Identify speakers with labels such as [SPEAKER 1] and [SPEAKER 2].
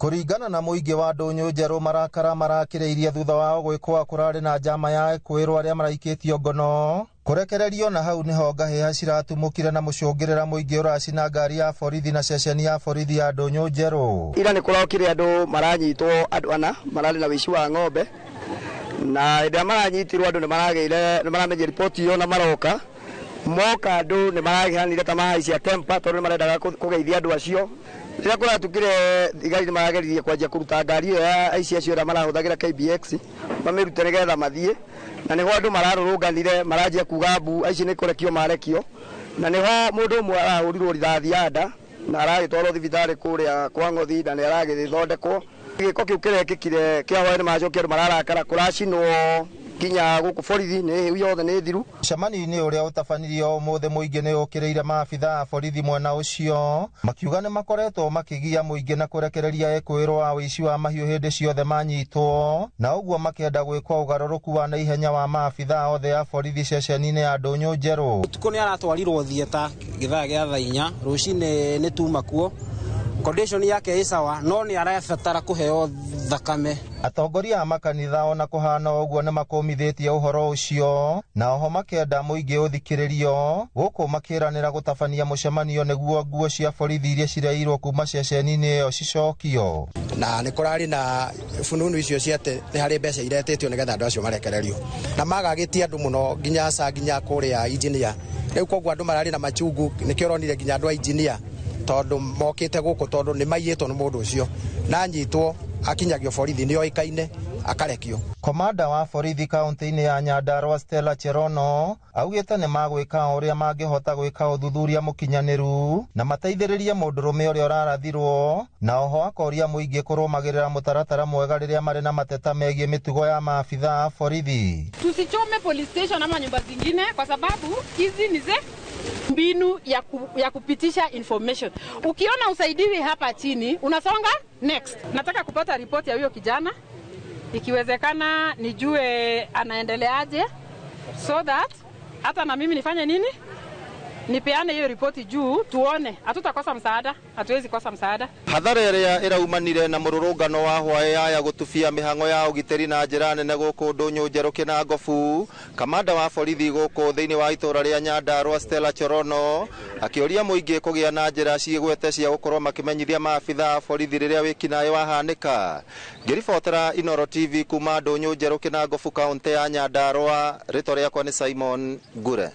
[SPEAKER 1] Kũringana na mũingĩ wa Ndũnyũ Njerũ, marakara marakĩrĩirie thutha wao gwĩkwa kũrarĩ na njama ya kwĩrwo arĩa maraikĩtio ngono kũrekererio, na hau nĩho ngahĩha ciratumũkire na mũcũngĩrĩra mũingĩ ũracina ngari ya borithi na ceceni ya borithi ya Ndũnyũ Njerũ.
[SPEAKER 2] Ira nĩ kũrokire andũ maranyitwo, andũ ana mararĩ na wĩici wa ng'ombe, na hĩndĩ ĩrĩa maranyitirwo andũ nĩ maramenyire riboti ĩyo na maroka moka andũ nĩ maragihanire ta mahaicia temper tondũ nĩ marendaga kũgeithia andũ acio. Rĩrĩa kũratukire thigari nĩ marageririe kwanjia kũruta ngari ĩyo ya aici acio ĩrĩa marahũthagĩra KBX mamĩrute nĩgetha mathiĩ, na nĩho andũ mararũrũnganire maranjia kuga mbu aici nĩ kũrekio marekio, na nĩho mũndũ ũmwe arahũrirwo rithathi ya nda na aragĩtwarwo thibitarĩ kũrĩa kwa Ng'othi na nĩ aragĩthondekwo. Gĩko kĩu kĩrekĩkire kĩa hwaĩ nĩ macokia andũ mararakara kũracinwo nginya gũkũ borithi nĩ hĩu yothe nĩ thiru.
[SPEAKER 1] Mũcemanio-inĩ ũrĩa ũtabanirio ũmũthĩ mũingĩ nĩ ũkĩrĩire maabitha a borithi mwena ũcio makiuga nĩ makoretwo makĩgia mũingĩ na kũrekereria ekũĩrwo wa ũici wa mahiũ hĩndĩ ciothe manyitwo, na ũguo makĩenda gwĩkwo ũgarũrũku wa naihenya wa maabitha othe a borithi ceceni-inĩ ya Ndũnyũ Njerũ.
[SPEAKER 3] Ũtukũ nĩ aratwarirwo thieta gĩthaa gĩa thaa inya, rũcinĩ nĩ tuma kuo. Condition yake ĩ sawa no nĩ arabatara kũheo thakame.
[SPEAKER 1] Atongoria a makanitha ona kũhana ũguo nĩ makũmithĩtie ũhoro ũcio na oho makenda mũingĩ ũthikĩrĩrio gũkũ makĩranĩra gũtabania mũcemanio nĩguo nguo cia borithi iria cireirwo kuma ceceni-inĩ ĩyo cicokio.
[SPEAKER 2] Na nĩ kũrarĩ na fununu icio cia atĩ nĩ harĩ mbeca iretĩtio nĩgetha andũ acio marekererio, na magagĩtia andũ mũno nginya ca nginya kũrĩa engineer. Rĩu koguo andũ mararĩ na machungu, nĩkĩo ũronire nginya andũ a engineer tondũ mokĩte gũkũ tondũ nĩ maiyĩtwo nĩ mũndũ ũcio na anyitwo akinyagio borithi nĩ oĩkaine akarekio.
[SPEAKER 1] Komanda wa borithi kaunti-inĩ ya Nyandarua Stella Cherono augĩte nĩ magwĩka ũrĩa mangĩhota gwĩka ũthuthuria mũkinyanĩru na mateithĩrĩrie mũndũrũme ũrĩa ũrarathirwo, na oho akoria mũingĩ kũrũmagĩrĩra mũtaratara mwega rĩrĩa marĩ na mateta megiĩ mĩtugo ya maabitha a borithi.
[SPEAKER 4] Tusichome police station ama nyumba zingine kwa sababu hizi ni ze mbinu ya kupitisha information. Ukiona usaidiwi hapa chini unasonga next. Nataka kupata ripoti ya huyo kijana, ikiwezekana nijue anaendeleaje, so that hata na mimi nifanye nini, nipeane hiyo ripoti juu tuone hatutakosa msaada, hatuwezi kosa msaada.
[SPEAKER 1] Hathara ĩrĩa ĩraumanire na mũrũrũngano wa hwaĩ aya gũtubia mĩhang'o ya ũgitĩri na njĩra nene gũkũ Ndũnyũ Njerũ Kĩnangobu, kamanda wa borithi gũkũ thĩinĩ wa itũũra rĩa Nyandarua Stella Cherono akĩũria mũingĩ kũgĩa na njĩra ciĩgwete cia gũkorwo makĩmenyithia maabitha a borithi rĩrĩa wĩkinaĩ wahanĩka. Ngĩribotera Inooro TV kuma Ndũnyũ Njerũ Kĩnangobu kaũntĩ ya Nyandarua, rĩtwa rĩakwa nĩ Simon Ngure.